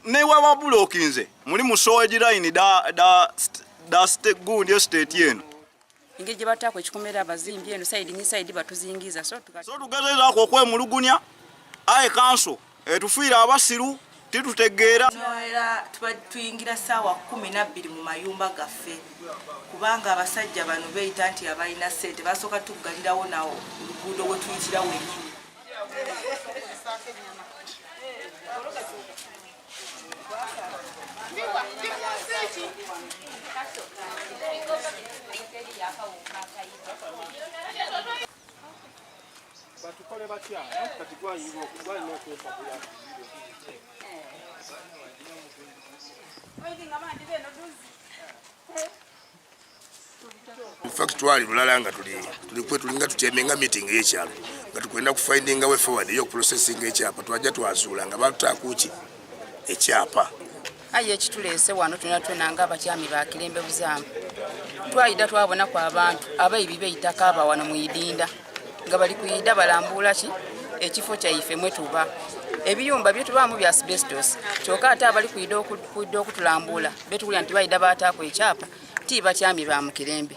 Newababulokinze muli mu sewage line da da da gundi estate eno. Engeri gye bataako ekikomera abazimbi eno side ni side batuzingiza, so so tugezezaako okwemulugunya, aye kanso etufiira abasiru titutegeera. Era tuba tuyingira ssaawa 12 mu mayumba gaffe, kubanga abasajja bano beeyita nti abalina ssente basooka tuggalirawo nawo oluguudo we tuyitira wennyini. Batukole batya kati gwalina okwempabula. In fact twali lulala nga tuli tulinga tutyemenga meeting y'ekyalo nga tukwenda ku finding a way forward yo processing ekyapa. Twajja twazuula nga batutakuki ekyapa. Aye ekituleese wano tulina twenanga abakyami ba Kirembe Buzaamu. Twayida twabonaku abantu abaibi b'eitaka aba wano mu Idinda nga bali kuyida balambuula ki ekifo kyaife mwe tuba. Ebiyumba bye tubaamu bya asbestos, kyokka ate abali kuyida okutulambuula betuwulira nti bayida baataako ekyapa ti batyami ba mu Kirembe,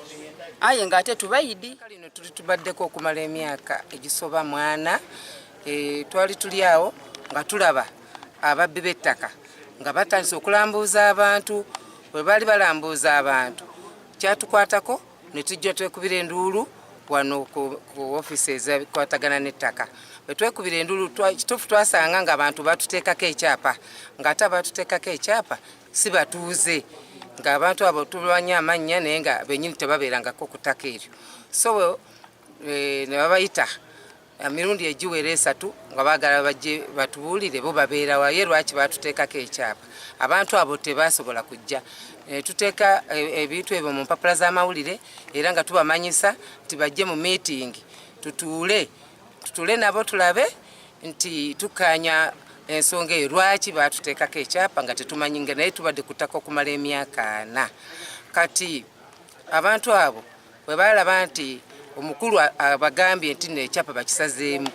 aye ng'ate tubayidi. Lino tuli tubaddeko okumala emyaka egisoba mwana. Twali tuli awo nga tulaba ababbi b'ettaka nga batandise okulambuuza abantu. Bwe baali balambuuza abantu kyatukwatako ne tujja twekubira enduulu wano ku ofiisi ezikwatagana n'ettaka. Bwe twekubira enduulu kituufu twasanga ng'abantu batuteekako ekyapa, ng'ate abatuteekako ekyapa si batuuze, ng'abantu abo tubamanyi amannya naye nga bennyini tebabeerangako ku ttaka eryo. So ne babayita emirundi egiwera esatu nga baagala bajje batubuulire bo babeera wa, ye lwaki batuteekako ekyapa. Abantu abo tebasobola kujja. Tuteeka ebintu ebyo mu mpapula z'amawulire era nga tubamanyisa nti bajje mu meeting tutuule nabo tulabe nti tukkaanya ensonga eyo lwaki batuteekako ekyapa nga tetumanyi, nga naye tubadde ku ttaka okumala emyaka 4. Kati abantu abo bwe balaba nti omukulu abagambye nti nno ekyapa bakisazeemu,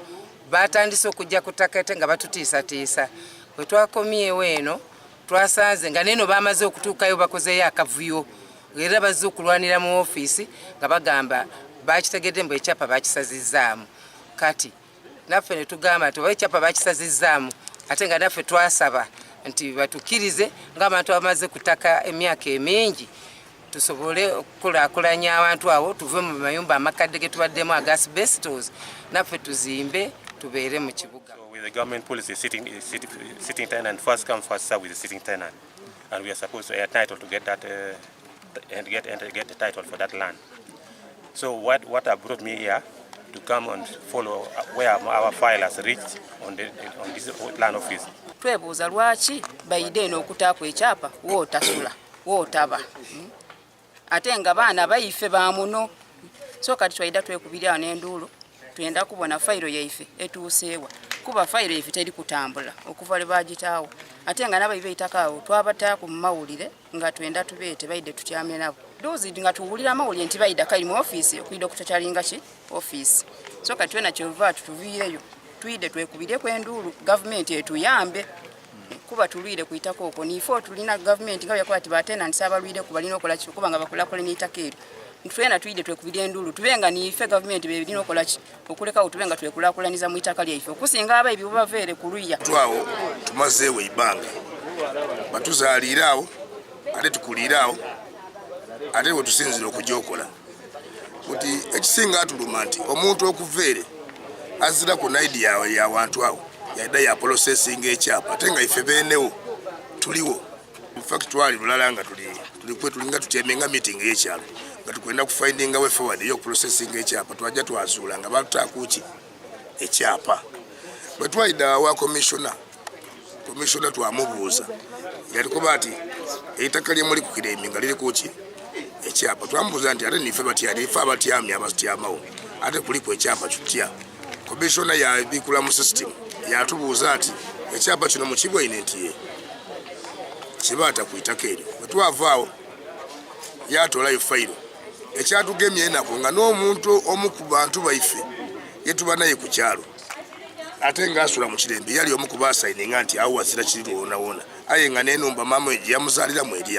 batandise okujja ku ttaka ate nga batutiisatiisa. Bwe twakomyewo eno twasanze nga neeno bamaze okutuukayo, bakozeeyo akavuyo era bazze okulwanira mu ofiisi nga bagamba bakitegedde mbu ekyapa bakisazizzaamu. Kati naffe ne tugamba nti oba ekyapa bakisazizzaamu, ate nga naffe twasaba nti batukkirize ng'abantu abamaze ku ttaka emyaka emingi tusobole okukulaakulanya abantu abo, tuve mu mayumba amakadde ge tubaddemu aga asbestos, naffe tuzimbe tubeere mu kibuga. So with the government policy sitting tenant, first come first serve with the sitting tenant, and we are supposed to entitled to get that and get the title for that land. So what brought me here to come and follow where our file has reached on this land office. Twebuuza lwaki bayide eno okutaako ekyapa wootasula wootaba, ate nga baana baife ba muno. So kati twayida twekubira awo n'enduulu, twenda kubona fayiro yaife etuuseewa, kuba fayiro yaife teri kutambula okuva lwe bagitaawo, ate nga n'abaibe eitaka awo twabataako mu mawulire nga twenda tubeete baide tutyame nabo. Duzi nga tuwulira amawulire nti baida kali mu ofiisi okuyida okutakyalinga ki ofiisi. So kati twena kyova tutuviireyo tuyide twekubireko enduulu gavumenti etuyambe, kuba tulwire kuyitako okwo nife tulina gavumenti nga byakola ti batenants abalwire ku balina okola ki kuba nga bakulakola n'eitaka eryo. Twena tuyide twekubire enduulu tube nga nife gavumenti bebirina okola ki okulekawo tube nga twekulakulaniza mu itaka lyaife okusinga abaibi bubaveere ku luya. Twawo tumazeewo ebbanga batuzaaliire awo ate tukuliire awo ate we tusinzira okujja okola nti ekisinga atuluma nti omuntu okuva ere azira ku naidi yawe ya wantu awo yadda ya processing ekyapa, ate nga ife beenewo tuliwo. In fact twali lulala nga tulinga tutyemenga meeting y'ekyalo nga tukwenda ku finding a way forward yo processing ekyapa. Twajja twazuula nga batutakuki ekyapa. Bwe twayida wa commissioner twamubuuza yalikuba ati eitaka lyemuli ku Kirembe nga liri kuki ekyapa. Twamubuuza nti ate nife batya, nife abatyami abatyamawo ate kuliku ekyapa kitya? Commissioner yabikula mu system yatubuuza ati ekyapa kino mukibwaine nti ye kibaata ku itaka eryo. Bwe twavaawo yatolayo fayiro ekyatugemya enaku nga n'omuntu omu ku bantu baife yetuba naye ku kyalo ate ng'asula mu Kirembe yali omu ku basayininga nti awo wazira kiri wonawona. Aye nga n'enumba mama gye yamuzaaliramu eri.